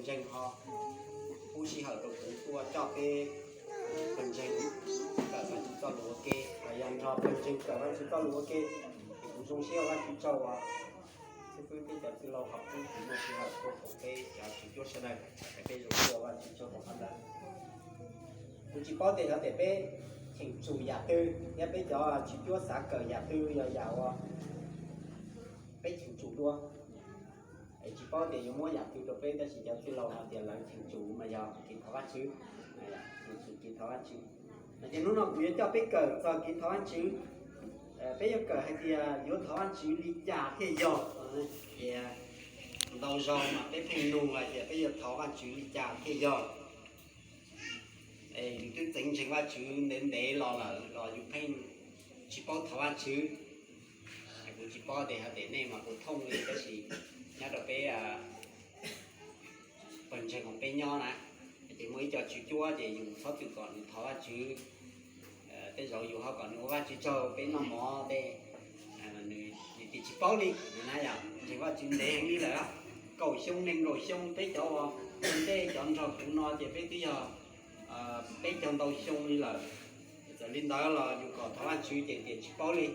ntseeg ho pub sij hawm rau kuv tuaj coj peb pawg ntseeg kawm Vajtswv txoj lus ua ke, los yog nrog pawg ntseeg kawm Vajtswv txoj lus ua ke. Ces kuv zoo siab ua Vajtswv tsaug uas xib fwb thiab cov txwj laug ho pub kuv muaj sij hawm tuaj koom peb cov tswv cuab sawv daws, es peb zoo siab ua Vajtswv tsaug rau qhov ntawd. Kuv tsis paub tias yog tias peb cheem tsum yam twg thiab peb cov tswv cuab xav kawm yam twg yog yam uas peb cheem tsum dua. Es tsis paub tias yuav muab yam twg rau peb, tab sis cov txwj laug hais tias lawv cheem tsum mas yog kev thov Vajtswv, cheem tsum kev thov Vajtswv. Ces hnub no kuv yuav coj peb kawm txog kev thov Vajtswv. Peb yuav kawm hais tias yuav thov Vajtswv li cas thiaj yog. Ces ntau zaus mas peb pheej nug hais tias peb yuav thov Vajtswv li cas thiaj yog. Es yus twb txeev ntseeg Vajtswv ntev ntev los lawm los yus pheej tsis paub thov Vajtswv. Kuv tsis paub tias hais tias nej mas puas thooj li, tab sis nyob rau peb pawg ntseeg uas peb nyob na, ces muaj ib co tswv cuab ces yus txhob txwm kom nws thov Vajtswv. Tej zaum yus ho kom nws ua Vajtswv tsaug peb noj mov tej, nws tias tsis paub li na. Yog ntseeg Vajtswv ntev heev li lawm, kaum xyoo nees nkaum xyoo, peb cov uas ua ntej cov nrog kuv no ces peb twb yog peb caug ntau xyoo li lawm. Txawm li ntawd los yus kom thov Vajtswv ces tias tsis paub li.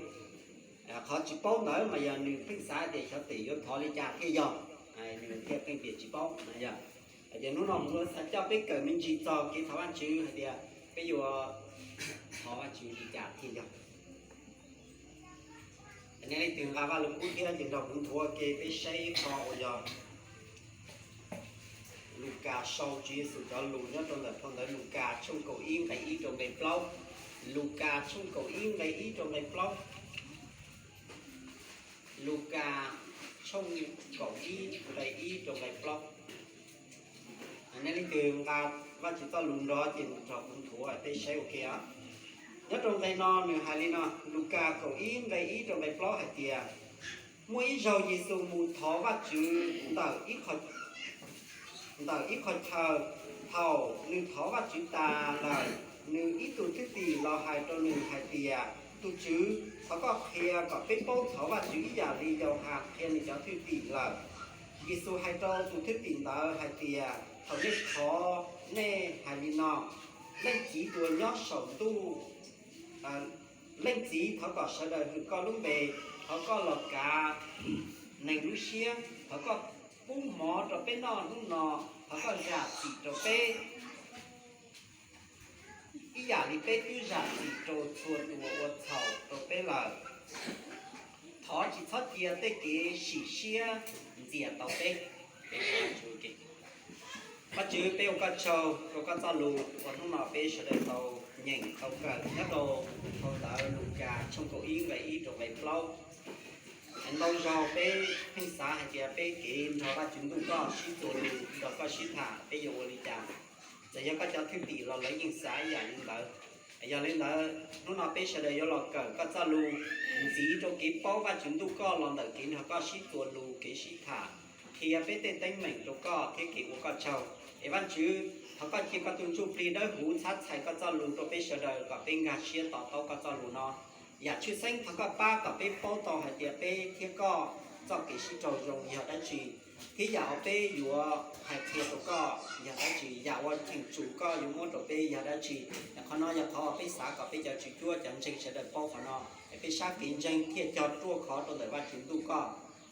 Qhov tsis paub ntawd mas yog nws pheej xav tias xyov tim yuav thov li cas thiaj yog, nws thiaj pheej tias tsis paub na yog. Ces hnub no kuv xav coj peb kawm me ntsis txog kev thov Vajtswv hais tias peb yuav thov Vajtswv li cas thiaj yog. Nej leej twg nqa Vaj Lug Kub thiab ces nrog kuv nthuav ke peb saib ib qho uas yog Lukas sau Tswv Yexus cov lus nyob rau ntawm phau ntawv Lukas tshooj kaum ib nqe ib rau nqe plaub. Lukas tshooj kaum ib nqe ib rau nqe plaub. Lukas tshooj kaum ib nqe ib rau nqe plaub. Nej leej twg nqa Vajtswv txoj lus nrog ces nrog kuv nthuav peb saib ua ke os. Nyob rau nqe no nws hais li no, Lukas kaum ib nqe ib rau nqe plaub hais tias, muaj ib zaug Yexus mus thov Vajtswv ntawm ib qho chaw. Thaum nws thov Vajtswv tas lawm, nws ib tug thwj tim los hais rau nws hais tias, tus Tswv, thov koj qhia kom peb paub thov Vajtswv ib yam li Yauhas qhia nws cov thwj tim lawm. Yexus hais rau tus thwj tim ntawd hais tias, thaum nej thov, nej hais li no, Leej Txiv tus uas nyob saum ntuj, Leej Txiv, thov kom sawv daws hwm koj lub npe, thov koj los kav neeg lub siab, thov koj pub mov rau peb noj hnub no, thov koj zam txim rau peb ib yam li peb twb zam txim rau txhua tus uas ua txhaum rau peb lawm. Thov tsis txhob cia tej kev sim siab ntxias tau peb. Vajtswv, peb ua koj tsaug rau koj txoj lus uas hnub no peb sawv daws tau nyeem tau kawm nyob rau phau ntawv Lukas tshooj kaum ib nqe ib rau nqe plaub. Ntau zaug peb pheej xav hais tias peb kev nrog Vajtswv ntuj koj sib txuas lus, nrog koj sib tham peb yuav ua li cas. Txawm yog koj cov thwj tim los lawv yeej xav ib yam li ntawd. Yog li ntawd hnub no peb sawv daws yuav los kawm koj txoj lus, ntxiv rau kev paub Vajtswv ntuj koj los ntawm kev nrog koj sib txuas lus, kev sib tham, qhia peb tej teeb meem rau koj thiab kev ua koj tsaug. Es Vajtswv, thov koj cia koj tus Ntsuj Plig Dawb Huv txhab txhais koj txoj lus rau peb sawv daws kom peb nkag siab to taub koj txoj lus no. Yam tshwj xeeb thov koj pab kom peb paub tau hais tias peb thiab koj txoj kev sib raug zoo yog dab tsi, thiab yam uas peb yuav hais qhia rau koj yog dab tsi, yam uas cheem tsum koj yuav muab rau peb yog dab tsi. Qhov no yog qhov uas peb xav kom peb cov tswv cuab cov ntseeg sawv daws paub qhov no, es peb sab kev ntseeg thiaj cog ruaj khov rau ntawm Vajtswv ntuj koj.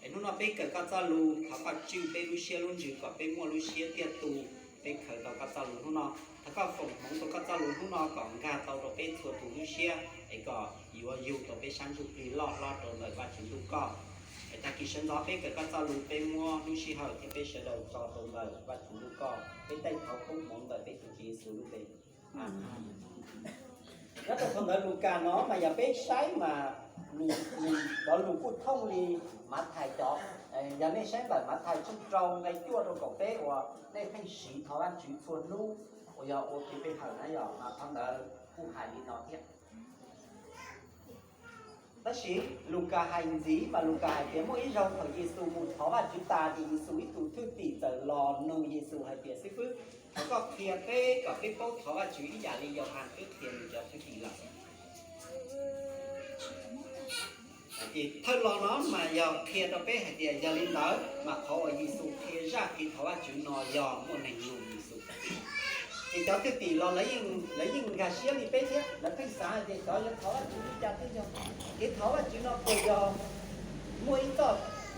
Es hnub no peb kawm koj txoj lus, thov koj tswj peb lub siab lub ntsws kom peb muaj lub siab tiaj tus, peb khaws tau koj txoj lus hnub no. Thov koj foom hmoov rau koj txoj lus hnub no kom nkag tau rau peb txhua tus lub siab, es kom yuav yug tau peb sab ntsuj plig loj hlob rau ntawm Vajtswv ntuj koj. Es tag kis sawv ntxov peb kawm koj txoj lus, peb muab lub sij hawm thiab peb sawv daws tso rau ntawm Vajtswv ntuj koj. Peb teej thov koob hmoov ntawm peb tus Tswv Yexus lub npe. Nyob rau phau ntawv Lukas no mas yog peb saib mas nws, nws cov lus kuj thooj li Mathais cov. Yog nej saib ntawm Mathais tshooj rau nqe cuaj rau kaum peb uas nej pheej siv thov Vajtswv txhua hnub uas yog ua kev pe hawm na yog, mas qhov ntawd kuj hais li no thiab. Tab sis Lukas hais ntxiv mas Lukas hais tias muaj ib zaug thaum Yexus mus thov Vajtswv tas ces Yexus ib tug thwj tim txawm los nug Yexus hais tias, xib fwb, thov koj qhia peb kom peb paub thov Vajtswv ib yam li Yauhas twb qhia nws cov thwj tim lawm. Ces thawj lo no mas yog qhia rau peb hais tias yog li ntawd mas qhov uas Yexus qhia zaj kev thov Vajtswv no yog muaj neeg nug Yexus. Ces cov thwj tim los lawv yeej nkag siab li peb thiab, lawv pheej xav hais tias xyov yuav thov Vajtswv li cas thiaj yog. Kev thov Vajtswv no puas yog muaj ib,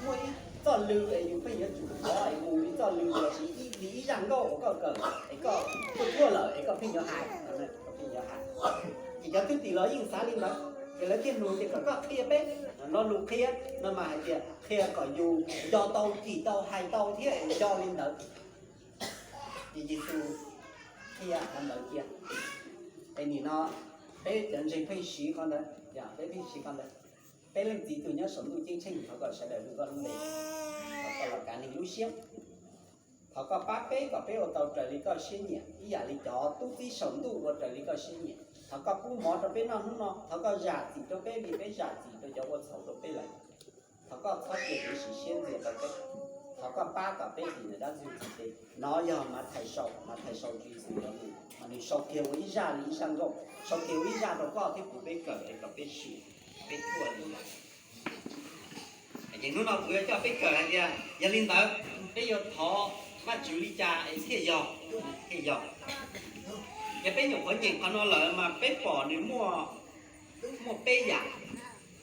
muaj ib txoj lw es yus pheej yuav tsum thov es mus li txoj lw los sis ib, li ib zaj nkauj uas koj kawm es koj tuaj tuaj lawm es koj pheej yuav hais, koj pheej yuav hais. Ces cov thwj tim los yeej xav li ntawd, ces lawv thiaj nug tias kom koj qhia peb. Lo lus qhia no mas hais tias qhia kom yus nco tau, cim tau, hais tau thiab nco li ntawd. Ces Yexus qhia qhov ntawd cia. Es nim no peb cov ntseeg pheej siv qhov ntawd, peb pheej siv qhov ntawd. Peb Leej Txiv tus nyob saum ntuj ceeb tsheej, thov kom sawv daws hlub koj lub npe, thov koj los kav neeg lub siab, thov koj pab peb kom peb ua tau raws li koj siab nyiam ib yam li cov tub txib saum ntuj ua raws li koj siab nyiam. Thov koj pub mov rau peb noj hnub no, thov koj zam txim rau peb li peb zam txim rau cov ua txhaum rau peb lawm. Thov koj txhob cia kev sim siab ntxias rau peb. Thov koj pab kom peb dim ntawm dab ntxwg txim tes. No yog Mathais sau, Mathais sau Tswv Yexus cov lus, mas nws sau kiag ua ib zaj li ib zaj nkauj, sau kiag ua ib zaj rau koj thiab kuv peb kawm es kom peb sim, peb thuaj li lawm. Ces hnub no kuv yuav coj peb kawm hais tias yog li ntawd peb yuav thov Vajtswv li cas es thiaj yog, thiaj yog. Yog peb nyuam qhuav nyeem qhov no lawm mas peb pom nws muaj, muaj peb yam,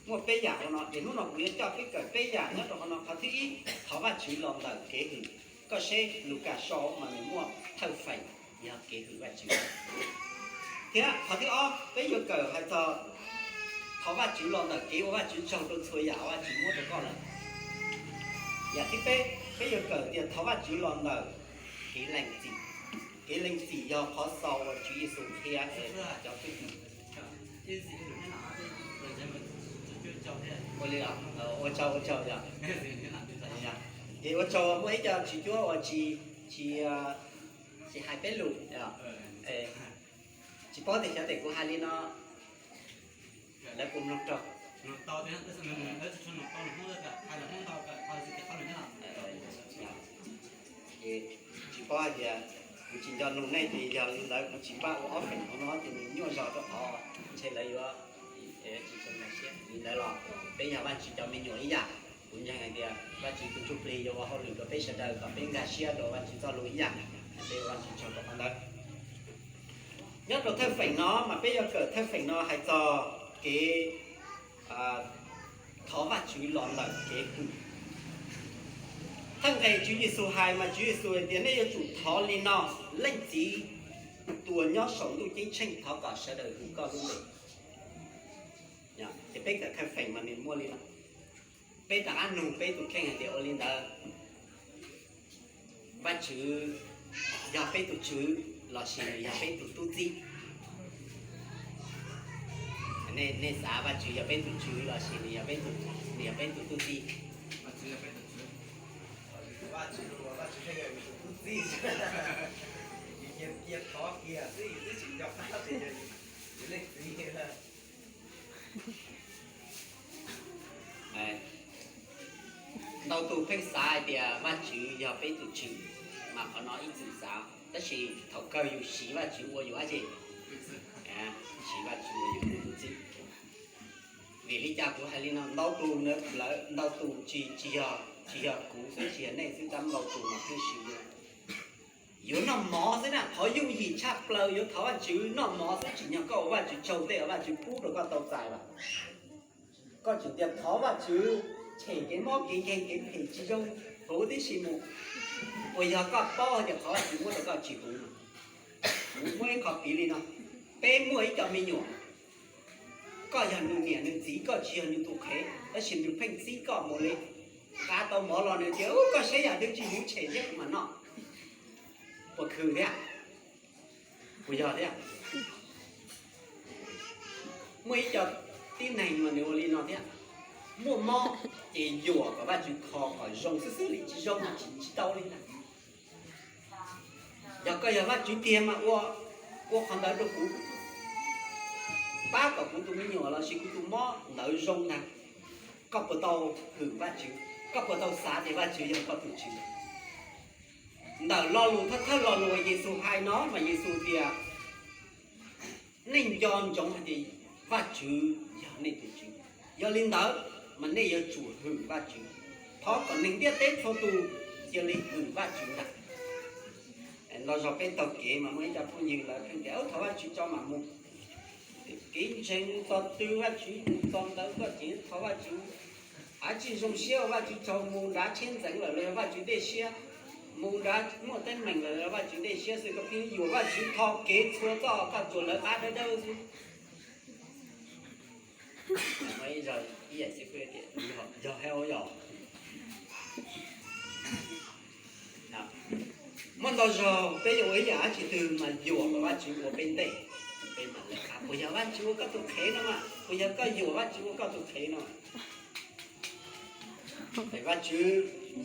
muaj peb yam qhov no. Ces hnub no kuv yuav coj peb kawm peb yam nyob rau qhov no. Qhov thib ib, thov Vajtswv los ntawm kev hwm. Koj saib Lukas sau mas nws muaj thawj feem yog kev hwm Vajtswv. Thiab qhov thib ob peb yuav kawm hais txog thov Vajtswv los ntawm kev ua Vajtswv tsaug rau txhua yam Vajtswv muab rau koj lawm. Yam thib peb, peb yuav kawm tias thov Vajtswv los ntawm kev lees txim. Kev lees txim yog qhov xaus uas Tswv Yexus qhia es cov twj ywm. Ua li los, ua tsaug, ua tsaug yog. Ces ua tsaug muaj ib co tswv cuab uas tsis, tsis, tsis hais peb lus. Tsis paub tias xyov tes kuv hais li no lawv puas mloog raug. Tsis paub hais tias kuv tsis nco nug nej ces yog li ntawd kuv tsis npaj ua ob feem hauv no ces nws nyuaj zog rau qhov ntshe lawv yuav tsis tshua nkag siab. Li ntawd los peb yog Vajtswv cov me nyuam ib yam. Kuv ntseeg hais tias Vajtswv tus Ntsuj Plig yuav ua hauj lwm rau peb sawv daws kom peb nkag siab rau Vajtswv txoj lus ib yam. Peb ua Vajtswv tsaug rau qhov ntawd. Nyob rau thawj feem no mas peb yuav kawm thawj feem no hais txog kev thov Vajtswv los ntawm kev hwm. Thawj nqe Tswv Yexus hais mas Tswv Yexus hais tias nej yuav tsum thov li no: Leej Txiv tus uas nyob saum ntuj ceeb tsheej, thov kom sawv daws hwm koj lub npe. Ces peb kawm thawj feem mas nws muaj li no. Peb rov qab nug peb tus kheej hais tias ua li ntawd, Vajtswv yog peb tus tswv lossis nws yog peb tus tub txib? Nej xav Vajtswv yog peb tus tswv lossis nws yog peb tus, nws yog peb tus tub txib? Ntau tus pheej xav hais tias Vajtswv yog peb tus tswv, mas qhov no ib txwm xav, tab sis thaum kawg yus siv Vajtswv ua yus dab tsi? Siv Vajtswv ua yus tus tub txib. Vim li cas kuv hais li no? Ntau tus, lawv ntau tus tsis, tsis yog, tsis yog kuv xwb, tsis yog nej xwb, tab ntau tus mas pheej siv li no. Yuav noj mov xwb na, qhov yooj yim tshaj plaws yuav thov Vajtswv noj mov xwb, tsim nyog koj ua Vajtswv tsaug tej uas Vajtswv pub rau koj tau txais lawm. Koj tseem tias thov Vajtswv tshem kev mob kev nkeeg kev phem tsis zoo, huv tib si mus. Uas yog koj paub hais tias qhov Vajtswv muab rau koj tsis huv no. Kuv muab ib qho piv li no, peb muaj ib co me nyuam, koj yog nws niam nws txiv, koj tsis yog nws tus qhev, tab sis nws pheej txib koj mus li. Nqa tau mov los nws tias, koj saib yam twg tsis huv tshem thiab kuv mam noj. Puas khwv thiab? Puas yog thiab? Muaj ib co tib neeg mas nws ua li no thiab, muaj mob ces yuam kom Vajtswv kho kom zoo xwb xwb li, tsis zoo tsis, tsis tau li na. Yog koj yog Vajtswv tiag mas ua, ua qhov ntawd rau kuv, pab kom kuv tus me nyuam lossis kuv tus mob ntawd zoo ntag. Koj puas tau hwm Vajtswv? Koj puas tau xav tias Vajtswv yog koj tus tswv? Ntawm lo lus thawj thawj lo lus uas Yexus hais no mas Yexus tias, nej nco ntsoov hais tias Vajtswv yog nej tus tswv. Yog li ntawd, mas nej yuav tsum hwm Vajtswv. Thov kom neeg ntiaj teb txhua tus cia li hwm Vajtswv ntag. Nto zog peb taug kev mas muaj ib co phooj ywg lawv pheej tias, Thov Vajtswv tso mam mus. Kev ntseeg mus txog twg Vajtswv mus txog ntawd, koj tseem thov Vajtswv. Av tsis zoo siab ua Vajtswv tsaug, mus nrad tsheb ntxeev lawm los yog Vajtswv dej siab, mus nrad muaj teeb meem lawm los Vajtswv dej siab xwb, koj pheej yuam Vajtswv tho kev txhua txoj, koj tsuas lawv qab dawb dawb xwb. Yog, yog, muaj ntau zaug peb yuav ua ib yam dab tsi twg mas yuam kom Vajtswv ua peb ntej, peb mam lawv qab. Puas yog Vajtswv ua koj tus qhev no mas? Puas yog koj yuam Vajtswv ua koj tus qhev no? Vajtswv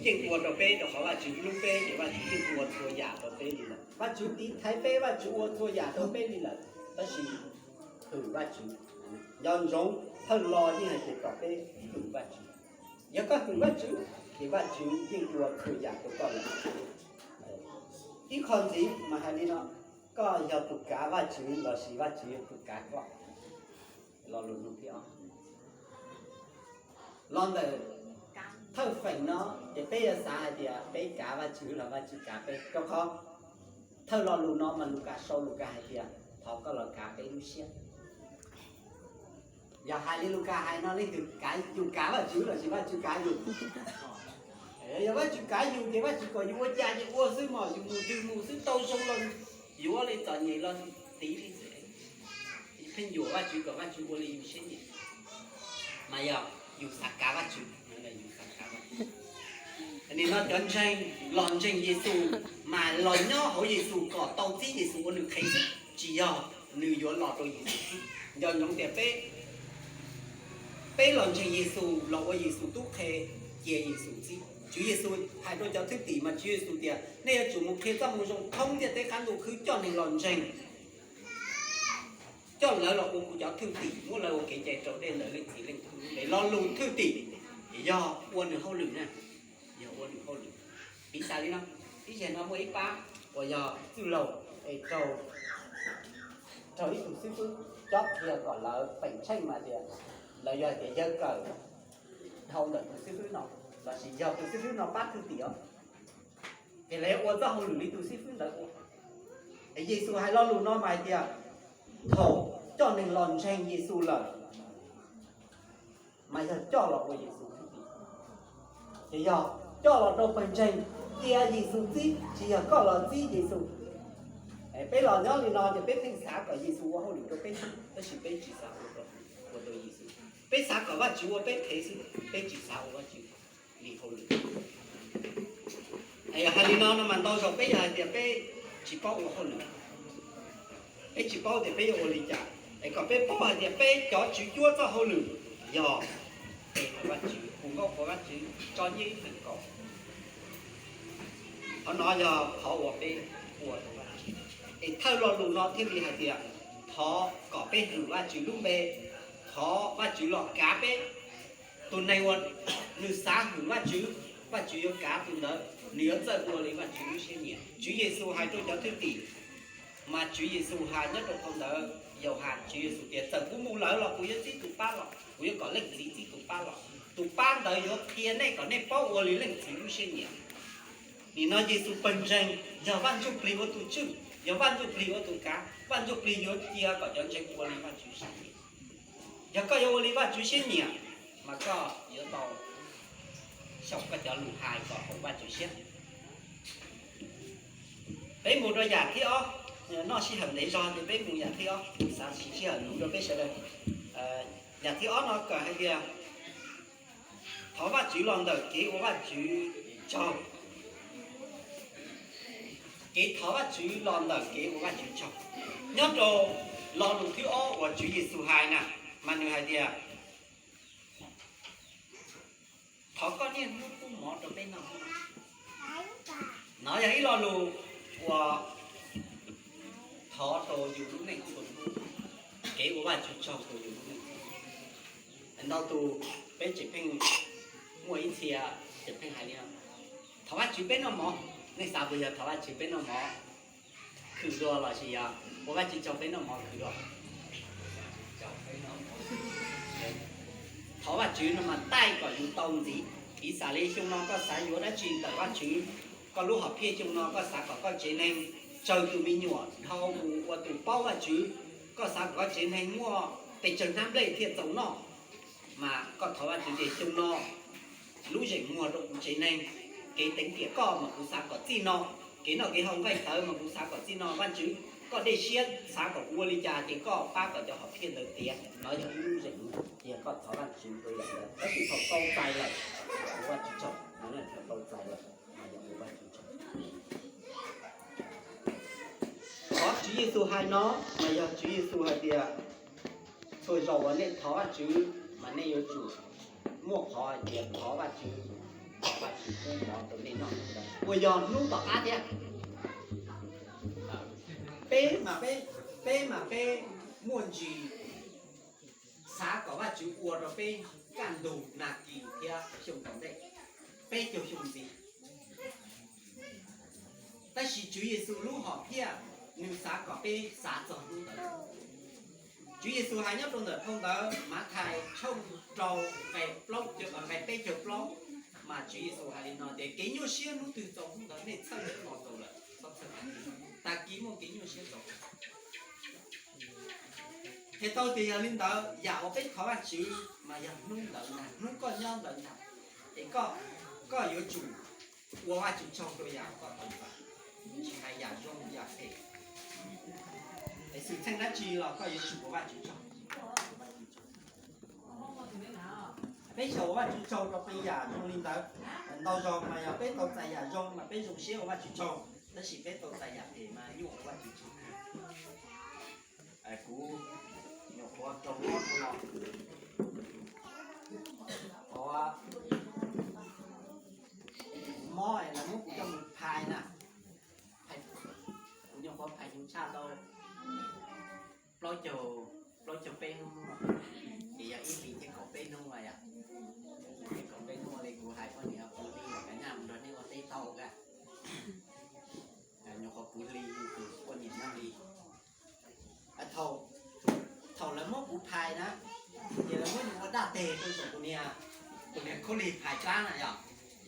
yeej ua rau peb, rau qhov Vajtswv hlub peb ces Vajtswv yeej ua txhua yam rau peb li lawm. Vajtswv tiv thaiv peb, Vajtswv ua txhua yam rau peb li lawm, tab sis hwm Vajtswv. Nco ntsoov, thawj lo yeej hais tias kom peb hwm Vajtswv. Yog koj hwm Vajtswv ces Vajtswv yeej ua txhua yam rau koj lawm. Ib qho ntxiv mas hais li no, koj yog tus kav Vajtswv los sis Vajtswv yog tus kav koj? Lo lus nug thib ob. Los ntawm thawj feem no ces peb yuav xav hais tias peb kav Vajtswv los Vajtswv kav peb, rau qhov thawj lo lus no mas Lukas sau, Lukas hais tias thov koj los kav peb lub siab. Yog hais li Lukas hais no, leej twg kav, yus kav Vajtswv los sis Vajtswv kav yus? Yog Vajtswv kav yus ces Vajtswv kom yus ua cas ces ua xwb mog, yus mus twg mus xwb, tau zoo los yuav li, txom nyem los tiv li xwb. Pheej yuam Vajtswv kom Vajtswv ua li yus siab nyiam, mas yog yus xav kav Vajtswv, yus xav kav Vajtswv. Nim no cov ntseeg los ntseeg Yexus mas los nyob hauv Yexus kom tau txib Yexus ua nws qhev xwb, tsis yog nws yuav los rau Yexus txib. Nco ntsoov tias peb, peb los ntseeg Yexus los ua Yexus tub qhe, cia Yexus txib. Tswv Yexus hais rau cov thwj tim mas Tswv Yexus tias nej yuav tsum mus qhia txoj moo zoo thoob ntiaj teb qab ntuj khwb coj neeg los ntseeg, coj lawv los ua kuv cov thwj tim, muab lawv ua kev cai raus dej ntawm Leej Txiv Leej Tub lub npe. Lo lus thwj tim yog ua nws hauj lwm na, yog ua nws hauj lwm. Piv xav li no, ib zaug no muaj ib pab uas yog txwj laug es raug, raug ib tug xib fwb cob qhia kom lawv peem tsheej mas tias lawv yog hais tias yawg kawm dhau ntawm tus xib fwb no, los sis yog tus xib fwb no pab thwj tim os, ces lawv yuav ua txoj hauj lwm li tus xib fwb ntawd ua. Es Yexus hais lo lus no mas hais tias thaum coj neeg los ntseeg Yexus lawm, mas yog coj los ua Yexus txib. Ces yog coj los rau pawg ntseeg, cia Yexus txib, tsis yog koj los txib Yexus. Peb los nyob li no ces peb pheej xav kom Yexus ua hauj lwm rau peb xwb, tab sis peb tsis xav ua rau, ua rau Yexus. Peb xav kom Vajtswv ua peb qhev xwb, peb tsis xav ua Vajtswv li hauj lwm. Yog hais li no no mas ntau zaus peb yog hais tias peb tsis paub ua hauj lwm, peb tsis paub tias peb yuav ua li cas. Es kom peb paub hais tias peb cov tswv cuab txoj hauj lwm yog pe hawm Vajtswv, hu nkauj qhuas Vajtswv, tso nyiaj ib feem kaum. Qhov no yog qhov uas peb ua rau Vajtswv. Es thawj lo lus no thiaj li hais tias thov kom peb hwm Vajtswv lub npe, thov Vajtswv los kav peb. Tus neeg uas nws xav hwm Vajtswv, Vajtswv yuav kav tus ntawd, nws yuav txawj ua li Vajtswv lub siab nyiam. Tswv Yexus hais rau cov thwj tim, mas Tswv Yexus hais nyob rau phau ntawv Yauhas, Tswv Yexus tias txawm kuv mus lawm los kuv yuav txib tus pab los, kuv yuav kom Leej Txiv txib tus pab los. Tus pab ntawd yuav qhia nej kom nej paub ua li Leej Txiv lub siab nyiam. Nim no Yexus pawg ntseeg yog Vaj Ntsuj Plig ua tus tswj, yog Vaj Ntsuj Plig ua tus kav, Vaj Ntsuj Plig yuav cia kom cov ntseeg ua li Vajtswv siab nyiam. Yog koj yuav ua li Vajtswv siab nyiam, mas koj yuav tau xyaum koj cov lus hais kom haum Vajtswv siab. Peb mus rau yam thib ob, noj sij hawm ntev zog ces peb mus yam thib ob, kuv xav siv sij hawm luv rau peb sawv daws. Yam thib ob no kawm hais tias thov Vajtswv los ntawm kev ua Vajtswv tsaug. Kev thov Vajtswv los ntawm kev ua Vajtswv tsaug. Nyob rau lo lus thib ob uas Tswv Yexus hais na, mas nws hais tias thov koj niaj hnub pub mov rau peb noj. No yog ib lo lus uas thov rau yus lub neej txhua hnub, kev ua Vajtswv tsaug rau yus lub neej txhua hnub. Ntau tus peb tseem pheej muaj ib txhia tseem pheej hais li no, thov Vajtswv peb noj mov. Nej xav puas yog thov Vajtswv peb noj mov khwm dua los sis yog ua Vajtswv tsaug peb noj mov khwm dua? Thov Vajtswv no mas taij kom yus tau ntxiv. Piv xam li xyoo no koj xav yuav dab tsi ntawm Vajtswv, koj lub hom phiaj xyoo no koj xav kom koj tsev neeg tsawg tus me nyuam dhau mus ua tus paub Vajtswv, koj xav kom koj tsev neeg muaj pes tsawg hnab nplej thiaj txaus noj, mas koj thov Vajtswv tias xyoo no lub zeem muag rau kuv tsev neeg, kev teev tiam koj mas kuv xav kom txij no, kev noj kev haus nqaij tawv mas kuv xav kom txij no. Vajtswv, koj dej siab xav kom kuv ua li cas ces koj pab kom cov hom phiaj ntawd tiav. No yog ib lub zeem muag, ces koj thov Vajtswv ua yam ntawd. Tab sis thaum tau txais lawm, ua Vajtswv tsaug, thaum tau txais lawm, mas yog ua Vajtswv tsaug. Qhov Tswv Yexus hais no mas yog Tswv Yexus hais tias txhua zaus uas nej thov Vajtswv mas nej yuav tsum muaj qhov hais tias thov Vajtswv, thov Vajtswv pub mov rau nej noj. Uas yog hnub tom qab thiab, peb mas peb, peb mas peb muaj ntsis xav kom Vajtswv ua rau peb kaj ntug nag kis thiab xyoo tom ntej, peb caug xyoo ntxiv. Tab sis Tswv Yexus lub hom phiaj nws xav kom peb xav txog hnub ntawd. Tswv Yexus hais nyob rau ntawm phau ntawv Mathais tshooj rau nqe plaub, nqe peb caug plaub, mas Tswv Yexus hais li no tias kev nyuaj siab hnub twg txaus hnub ntawd, nej txhawj hnub no txaus lawm, txhob txhawj tag kis. Tag kis muaj kev nyuaj siab txaus. Qhia tau tias yog li ntawd, yam uas peb thov Vajtswv mas yog hnub ntawd ntag, hnub koj nyob ntawd ntag, es koj, koj yuav tsum ua Vajtswv tsaug rau yam koj tau txais, tsis hais yam zoo yam phem, es xwm txheej dab tsi los koj yuav tsum ua Vajtswv tsaug. Peb xyaum ua Vajtswv tsaug rau qee yam zoo li ntawd. Ntau zaus mas yog peb tau txais yam zoo mas peb zoo siab ua Vajtswv tsaug, tab sis peb tau txais yam phem mas nyuaj ua Vajtswv tsaug. Kuv nyuam qhuav raug mob dhau los, mob lawv muab kuv coj mus phais na, kuv nyuam qhuav phais nws tshaj tau plaub caug, plaub caug peb hnub, ces yog ib hlis thiab kaum peb hnub los yom. Ib hlis thiab kaum peb hnub li kuv hais poj niam kuv li los kav nyaj mus nrog nej ua teb tau ka. Nyuam qhuav kuv hli tus poj niam nyob li. Thaum, thaum lawv muab kuv phais na, ces lawv muab nws ua daj tes rau saum kuv niag, kuv niag khaub lig phais plab na yom.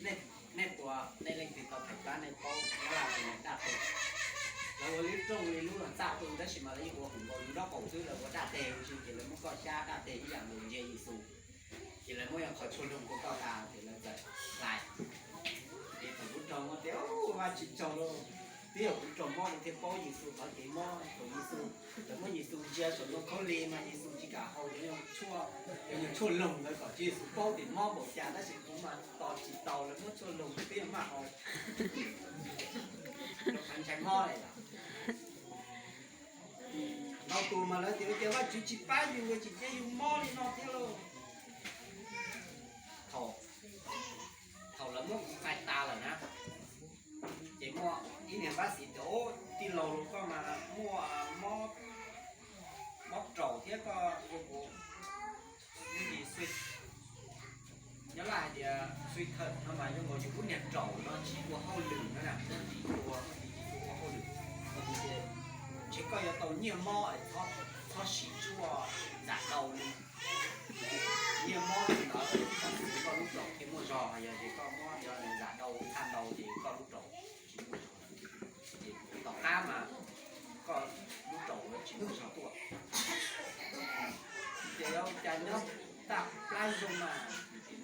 Nej, nej puas, nej leej twg tau phais plab nej paub Nyab Laj tus niag daj tes. Lawv ua lub rooj li lub los txaj tu, tab sis mas lawv yeej ua hum nkaus yus nraub qaum xwb, lawv ua daj tes ua si, ces lawv muab koj xyab daj tes ib yam nkaus ntsia Yexus. Ces lawv muab ib qho tshuaj loog rau koj tas ces lawv txawm hlais. Ces thaum kuv raug mob tias, Vajtswv tsaug lauj, twb yog kuv raug mob kuv thiaj paub Yexus qhov kev mob. Thaum Yexus, lawv muab Yexus ntsia saum ntoo khaub lig mas Yexus tsis kam haus cov nyuag tshuaj, cov nyuag tshuaj loog ntawd kom Tswv Yexus paub tias mob npaum cas, tab sis kuv mas tos tsis tau, lawv muab tshuaj loog twb yog maj haus. Rau qhov ntshai mob lawm. Ntau tus mas lawv tias ua cas Vajtswv tsis pab yus, tsis cia yus mob li no thiab lauj. Thaum, thaum lawv muab kuv phais tas lawm na, ces muaj ib niag npab xis tias, Tij laug, koj mas muaj mob, mob raum thiab koj ua kuv, nyob Laj hais tias sui thawm no mas zoo nkaus yus lub niag raum no tsis ua hauj lwm no na, tsis ua, tsis ua hauj lwm. Ntshe koj yuav tau nyiaj mob, txhob siv tshuaj zam dau li. Nyiaj mob li ntawd, koj lub raum thiaj muaj zog, yog tias koj mob yog zam dau, txhaj dau ces koj lub raum tsis muaj zog. Ces tom qab mas koj lub raum yuav tsis muaj zog tuaj. Ces ua cas nyob tag plab zoo mas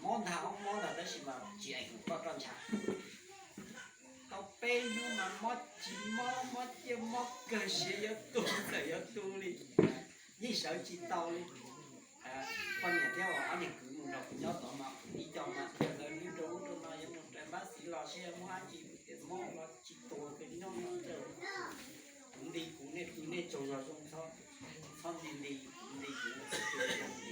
mob ntag, mob ntag, tab sis mas tsis eem koj roj ntsha. Tau peb hnub mas mob tsis mob, mob ciaj mob kawg, siav yuav tu txawm yuav tu li, yeej sawv tsis tau li. Poj niam thiab ob niag kwv mus nrog kuv nyob tod mas ib co mas qhia lawv lub rau ub rau no, yuav mus raws npab xis los seb muaj dab tsi, tias mob los tsis tuag, nyob kuv nti kuv, nej pw nej tsaug zog zoo, txhob nti nti, kuv nti kuv, txhob pw zoo nti.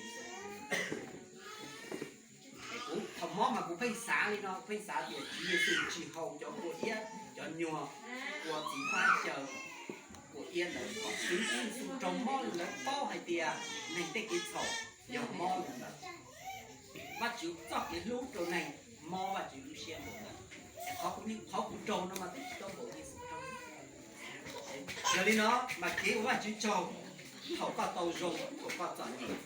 Kuv thaum mob mas kuv pheej xav li no, kuv pheej xav tias Tswv Yexus tsis haus cov kua iab, cov nyuag kua txiv hmab xyaw, kua iab ntawd kom xwv ub xwv raug mob li. Lawv paub hais tias neeg tej kev txhaum yog mob li ntawd. Vajtswv txoj kev hlub rau neeg mob Vajtswv lub siab npaum ntawd. Qhov kuv, qhov kuv raug no mas twb tsis tau npaum Yexus raug. Yog li no mas kev ua Vajtswv tsaug thaum koj tau zoo, thaum koj txom nyem,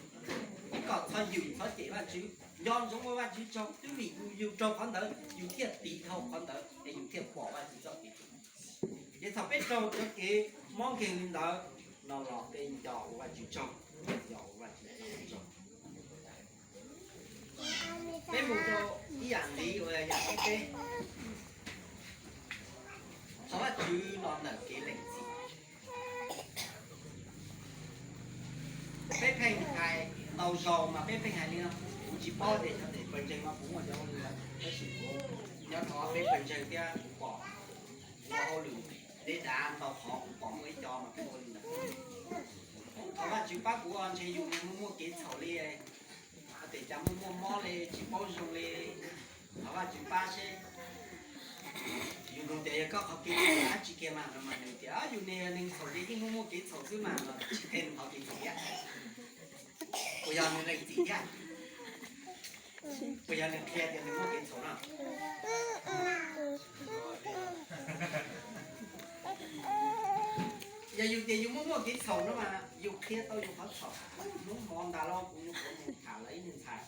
ces kom txhob ywm txhob cem Vajtswv, nco ntsoov ua Vajtswv tsaug, twb vim yus raug qhov ntawd yus thiaj tiv dhau qhov ntawd es yus thiaj pom Vajtswv txoj kev. Ces thaum peb raug cov kev mob nkeeg li ntawd no los peb nco ua Vajtswv tsaug, nco ua Vajtswv tsaug. Peb mus rau ib yam ntxiv uas yam thib peb, thov Vajtswv los ntawm kev lees txim. Peb pheej hais ntau zaus mas peb pheej hais li no, kuv tsis paub tias cov pawg ntseeg no puas muaj cov hauj lwm ntawd, tab sis kuv nyob rau peb pawg ntseeg thiab kuv pom cov hauj lwm deb dav ntau qhov, kuv pom muaj ib co mas pheej ua li ntawd. Thov Vajtswv pab kuv, ntshe yus niag muaj muaj kev txhaum li, hais tias cas muaj muaj mob li tsis paub zoo li. Thov Vajtswv pab seb. Yus nug tias yog koj qhov kev txhaum dab tsi kiag mas no mas nws tias yus niag yog neeg txhaum ces yeej muaj muaj kev txhaum xwb mas no tsis qhia nws qhov kev txhaum thiab. Puas yog nws lees txim thiab? Puas yog nws qhia tias nws muaj kev txhaum no? Yog yus tias yus muaj muaj kev txhaum no mas yus qhia tau yus qhov txhaum. Hnub hmo ntag los kuv nyuam qhuav mus tham lawv ib niag ntxhais,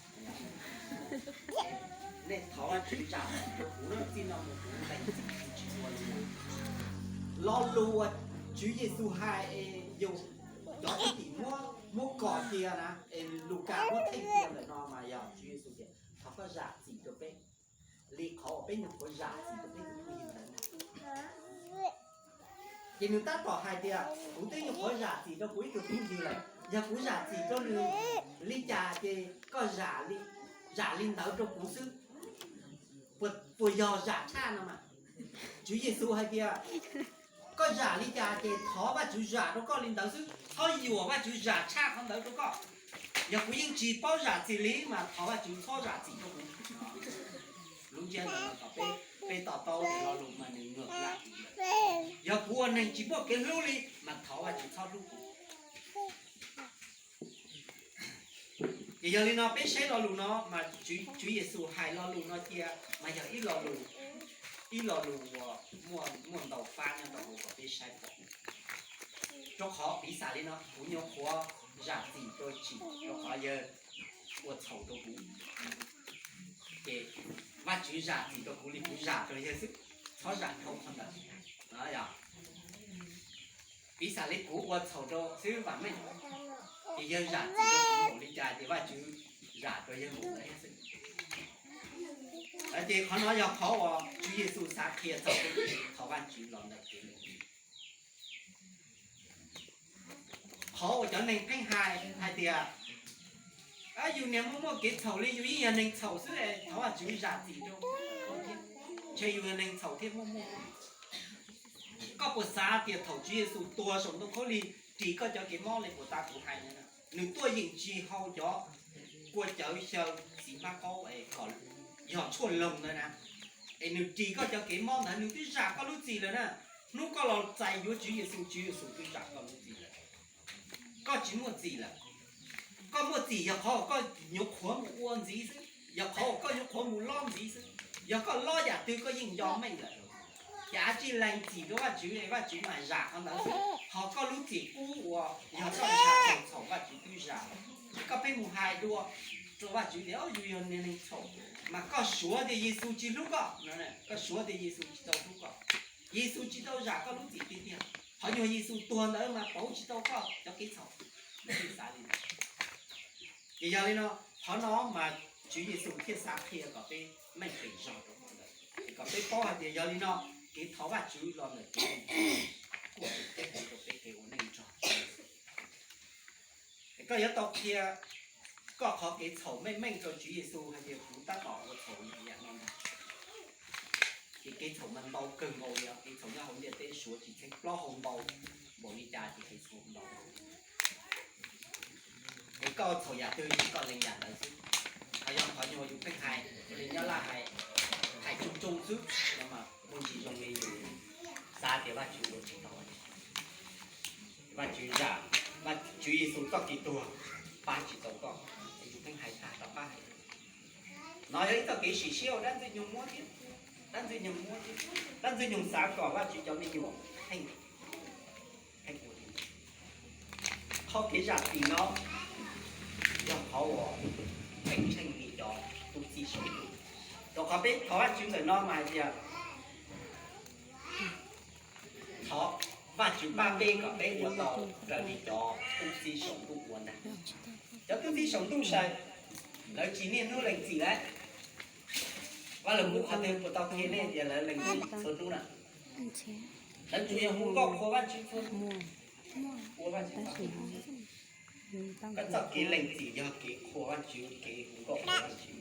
nej thov Vajtswv zam txim rau kuv na, txij no mus kuv lees txim tsis ua li. Lo lus uas Tswv Yexus hais es yus cov kwv tij muab, muab kom cia na, es Lukas muab theej cia ntawm no mas yog Tswv Yexus tias thov koj zam txim rau peb li qhov uas peb nyuam qhuav zam txim rau peb tus phooj ywg ntawd na. Ces nws tab tom hais tias kuv twb nyuam qhuav zam txim rau kuv ib tug phooj ywg lawm, yog kuv zam txim rau nws li cas ces koj zam li ntawd rau kuv xwb. Puas yog zam tshaj no mas? Tswv Yexus hais tias koj zam li cas ces thov Vajtswv zam rau koj li ntawd xwb, txhob yuam Vajtswv zam tshaj qhov ntawd rau koj. Yog kuv yeej tsis paub zam txim li mas thov Vajtswv txhob zam txim rau kuv. Lub ntsiab ntawd kom peb to taub tias lo lus mas nws ngam laj. Yog kuv ua neeg tsis muaj kev hlub li mas thov Vajtswv txhob hlub kuv. Ces yog li no peb saib lo lus no mas Tswv Yexus hais lo lus no cia mas yog ib lo lus, ib lo lus uas muaj ntau fab nyob rau hauv kom peb saib tau. Rau qhov piv xam li no, kuv nyuam qhuav zam txim rau tsim rau qhov yawg ua txhaum rau kuv, ces Vajtswv zam txim rau kuv li kuv zam rau yawg xwb, txhob zam dhau qhov ntawd. Yog piv xam li kuv ua txhaum rau xib hwb Vam Meej, ces yawg zam txim rau kuv npaum li cas ces Vajtswv zam rau yawg npaum ntawd xwb. Ces qhov no yog qhov uas Tswv Yexus xav qhia txog thov Vajtswv los ntawm kev lees txim. Qhov uas cov neeg pheej hais hais tias yus niag muaj muaj kev txhaum li, yus yeej yog neeg txhaum xwb, thov Vajtswv zam txim rau, ntshe yus yog neeg txhaum thiaj muaj muaj. Koj puas xav tias thaum Tswv Yexus tuag saum ntoo khaub lig ris koj cov kev mob li puas tas kuv hais na, nws tuaj yeem tsis hau cov kua cawv xyaw txiv hmab qaub kom yog tshuaj loog ntawd na, es nws ris koj cov kev mob ntawd, nws twb zam koj lub txim lawm na. Hnub koj los txais yuav Tswv Yexus, Tswv Yexus twb zam koj lub txim lawm. Koj tsis muaj txim lawm. Koj muaj txim yog qhov koj nyuam qhuav mus ua ntxiv xwb, yog qhov koj nyuam qhuav mus lob ntxiv xwb. Yog koj lob yam twg koj yeej nco meej lawm. Ces tsis lees txim rau Vajtswv, Vajtswv mam zam qhov ntawd xwb. Ho koj lub txim qub uas yog koj ua txhaum, Vajtswv twb zam. Koj pheej mus hais dua rau Vajtswv tias yus yog niag neeg txhaum, mas koj suav tias Yexus tsis hlub koj, koj suav tias Yexus tsis tau hlub koj, Yexus tsis tau zam koj lub txim tiag tiag. Qhov nyuag Yexus tuag ntawd mas pauv tsis tau koj cov kev txhaum. Xav li ntawd. Ces yog li no, qhov no mas Tswv Yexus thiaj xav qhia kom peb meej pem zog rau qhov ntawd, kom peb paub hais tias yog li no, kev thov Vajtswv los ntawm kev lees txim kuj tseem ceeb heev rau peb kev ua neej nrog Tswv Yexus. Es koj yuav tau qhia koj qhov kev txhaum meej meej rau Tswv Yexus hais tias kuv tab tom ua txhaum yam no ntag. Ces kev txhaum mas ntau kawg nkaus li, kev txhaum nyob hauv ntiaj teb suav tsis txheeb plaub hau npau npaum li cas ces kev txhaum ntau. Es koj txhaum yam twg ces koj lees yam ntawd xwb. Ho yog qhov nyuag yus pheej hais, li nyob Laj hais, hais tsoo tsoo xwb no mas muaj ntsis zoo li yus xav tias Vajtswv ua tsis tau. Vajtswv zam, Tswv Yexus txoj kev tuag pab tsis tau koj, es yus pheej hais tag rov qab hais. No yog ib txoj kev sim siab uas dab ntxwg nyoog muab thiab, dab ntxwg nyoog muab thiab, dab ntxwg nyoog xav kom Vajtswv cov me nyuam pheej, pheej ua li. Qhov kev zam txim no yog qhov uas peb tsheej li cov tub txib saum ntuj. Rau qhov peb thov Vajtswv ntawm no mas hais tias thov Vajtswv pab peb kom peb ua tau raws li cov tub txib saum ntuj ua ntag. Cov tub txib saum ntuj saib, lawv tsis niaj hnub lees txim lawm. Vaj Lug Kub qhov twg puas tau qhia nej tias lawv lees txim txhua hnub na? Lawv tsuas yog hu nkauj qhuas Vajtswv txhua hnub, ua Vajtswv txhua hnub. Koj txoj kev lees txim yog kev qhuas Vajtswv, kev hu nkauj qhuas Vajtswv,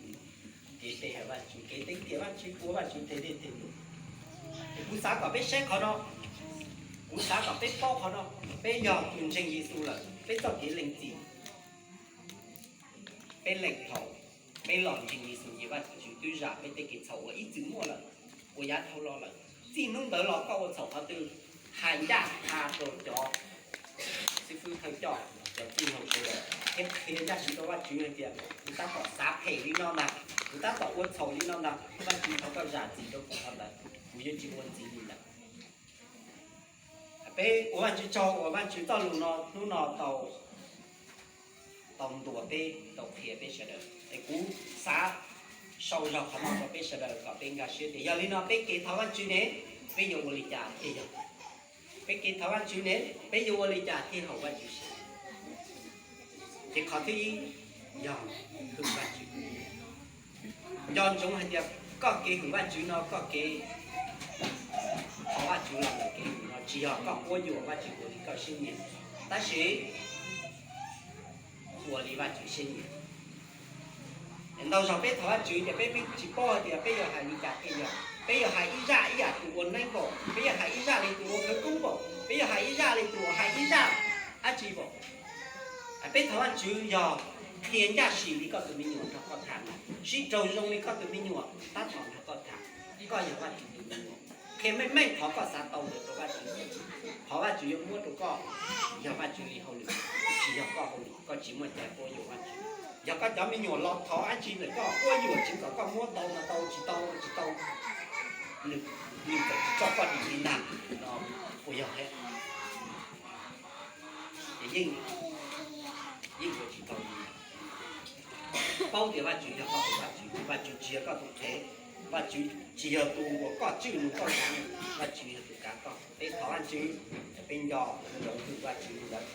kev pe hawm Vajtswv, kev teev tiam Vajtswv, ua Vajtswv tes dej tes num. Kuv xav kom peb saib qhov no, kuv xav kom peb paub qhov no. Peb yog tus ntseeg Yexus lawm, peb txoj kev lees txim, peb lees thaum peb los ntseeg Yexus ces Vajtswv twb zam peb tej kev txhaum uas ib txwm muaj lawm, uas yav dhau los lawm. Txij hnub ntawd los koj ua txhaum qhov twg, hais ncaj qha rau cov xib fwb thawj coj, cov txwj laug sawv daws, thiab qhia ncaj sim rau Vajtswv hais tias kuv tab tom xav phem li no ntag, kuv tab tom ua txhaum li no ntag, Vajtswv thov koj zam txim rau kuv qhov ntawd, kuv yuav tsis ua ntxiv li ntawd. Peb ua Vajtswv tsaug uas Vajtswv txoj lus no hnub no tau, tau ntuas peb, tau qhia peb sawv daws. Es kuv xav sau zog qhov no rau peb sawv daws kom peb nkag siab tias yog li no peb kev thov Vajtswv ne, peb yuav ua li cas thiaj yog? Peb kev thov Vajtswv ne, peb yuav ua li cas thiaj haum Vajtswv siab? Ces qhov thib ib, yog hwm Vajtswv. Nco ntsoov hais tias koj kev hwm Vajtswv no, koj kev thov Vajtswv los ntawm kev hwm no tsis yog koj quab yuam Vajtswv ua li koj siab nyiam, tab sis ua li Vajtswv siab nyiam. Ntau zaug peb thov Vajtswv ces peb tsis paub hais tias peb yuav hais li cas thiaj yog. Peb yuav hais ib zaj ib yam tus ua neeb npaum, peb yuav hais ib zaj li tus ua khawv koob npaum, peb yuav hais ib zaj li tus uas hais ib zaj dab tsi npaum. Peb thov Vajtswv yog qhia ncaj sim li koj tus me nyuam nrog koj tham ntag, sib raug zoo li koj tus me nyuam tab tom nrog koj tham. Koj yog Vajtswv tus me nyuam, qhia meej meej qhov koj xav tau ntawd rau Vajtswv. Qhov Vajtswv yuav muab rau koj yog Vajtswv li hauj lwm, tsis yog koj hauj lwm, koj tsis muaj cai quab yuam Vajtswv. Yog koj cov me nyuam los thov dab tsi ntawm koj, quab yuam tsis kom koj muab tau no tau, tsis tau tsis tau, nws txawm tsis tso koj dim li ntag no, puas yog thiab? Ces yeej, yeej ua tsis tau li. Paub tias Vajtswv yog koj tus Vajtswv, Vajtswv tsis yog koj tus qhev, Vajtswv tsis yog tus uas koj tswj nws koj kav, Vajtswv yog tus kav koj. Peb thov Vajtswv, peb nco ntsoov hwm Vajtswv li ntawd.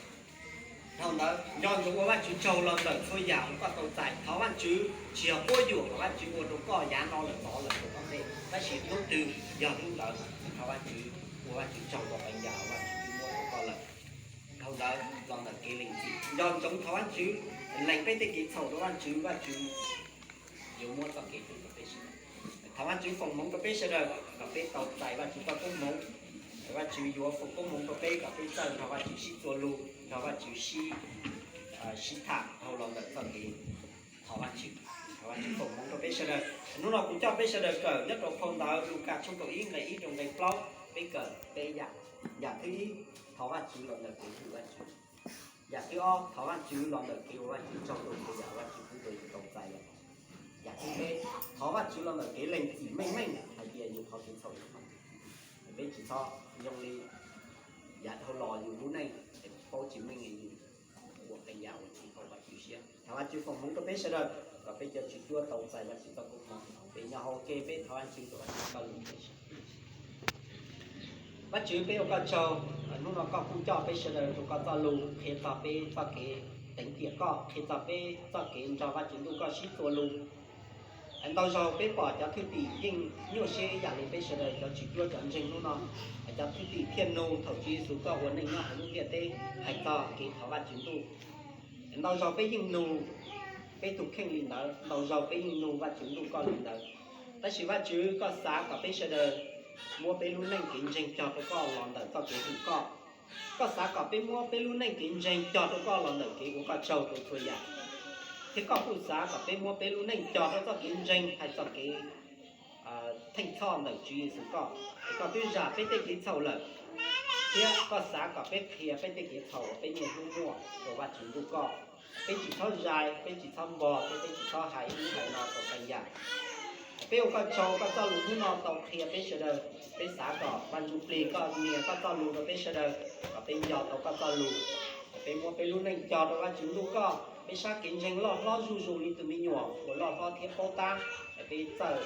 Dhau ntawd nco ntsoov ua Vajtswv tsaug los ntawm txhua yam uas koj tau txais. Thov Vajtswv tsis yog quab yuam kom Vajtswv ua rau koj yav no lawm tod lawm rau tom ntej, tab sis hnub twg yog hnub ntawd. Thov Vajtswv, ua Vajtswv tsaug rau qee yam uas Vajtswv twb muab rau koj lawm. Dhau ntawd los ntawm kev lees txim, nco ntsoov thov Vajtswv lees peb tej kev txhaum rau Vajtswv, Vajtswv yuav muab txoj kev hwm rau peb sawv daws. Thov Vajtswv foom hmoov rau peb sawv daws kom peb tau txais Vajtswv txoj koob hmoov. Vajtswv yuav foom koob hmoov rau peb kom peb txawj nrog Vajtswv sib txuas lus, nrog Vajtswv sib, sib tham dhau los ntawm txoj kev thov Vajtswv. Thov Vajtswv foom hmoov rau peb sawv daws. Hnub no kuv coj peb sawv daws kawm nyob rau phau ntawv Lukas tshooj kaum ib nqe ib rau nqe plaub, peb kawm peb yam. Yam thib ib, thov Vajtswv los ntawm kev hwm Vajtswv. Yam thib ob, thov Vajtswv los ntawm kev ua Vajtswv tsaug rau txhua yam Vajtswv pub rau yus tau txais lawm. Yam thib peb, thov Vajtswv los ntawm kev lees txim meej meej hais tias yus thov kev txhaum. Peb tsis txhob zoo li yav dhau los yus lub neej paub tsis meej, yus ua qee yam uas tsis haum Vajtswv siab. Thov Vajtswv foom hmoov rau peb sawv daws kom peb cov tswv cuab tau txais Vajtswv txoj koob hmoov. Peb nyob hauv ke peb thov Vajtswv kom Vajtswv txoj lus. Vajtswv, peb ua koj tsaug, hnub no koj kuj coj peb sawv daws rau koj txoj lus qhia txog peb txoj kev teev tiam koj, qhia txog peb txoj kev nrog Vajtswv ntuj koj sib txuas lus. Ntau zaug peb pom cov thwj tim yeej nyuaj siab ib yam li peb sawv daws cov tswv cuab cov ntseeg hnub no. Cov thwj tim thiaj nug thaum Tswv Yexus koj ua neej nyob hauv lub ntiaj teb hais txog kev thov Vajtswv ntuj. Ntau zaug peb yeej nug peb tus kheej li ntawd, ntau zaug peb yeej nug Vajtswv ntuj koj li ntawd. Tab sis Vajtswv, koj xav kom peb sawv daws muab peb lub neej kev ntseeg cog rau koj los ntawm txoj kev hwm koj. Koj xav kom peb muab peb lub neej kev ntseeg cog rau koj los ntawm kev ua koj tsaug rau txhua yam, thiab koj kuj xav kom peb muab peb lub neej cog rau txoj kev ntseeg hais txog kev theej txhoj ntawm Tswv Yexus koj, es koj twb zam peb tej kev txhaum lawm, thiab koj xav kom peb qhia peb tej kev txhaum uas peb niaj hnub muaj rau Vajtswv ntuj koj. Peb tsis txhob zais, peb tsis txhob npog, thiab peb tsis txhob hais ub hais no rau qee yam. Peb ua koj tsaug, koj txoj lus hnub no tau qhia peb sawv daws. Peb xav kom Vaj Ntsuj Plig koj nias koj txoj lus rau peb sawv daws, kom peb nco tau koj txoj lus, kom peb muab peb lub neej cog rau Vajtswv ntuj koj. Peb sab kev ntseeg loj hlob zuj zus li tus me nyuam uas loj hlob thiab paub tab, peb txawj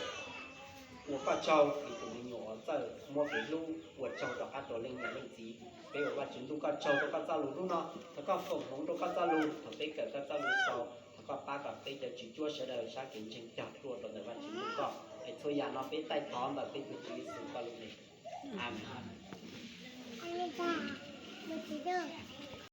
ua koj tsaug li tus me nyuam uas txawj muab kev hlub ua tsaug rov qab rau leej niam leej txiv. Peb ua Vajtswv ntuj koj tsaug rau koj txoj lus hnub no, thov koj foom hmoov rau koj txoj lus thaum peb kawm koj txoj lus xaus, thov koj pab kom peb cov tswv cuab sawv daws sab kev ntseeg cog tuaj rau ntawm Vajtswv ntuj koj. Es txhua yam no peb taij thov ntawm peb tus Tswv Yexus koj lub npe.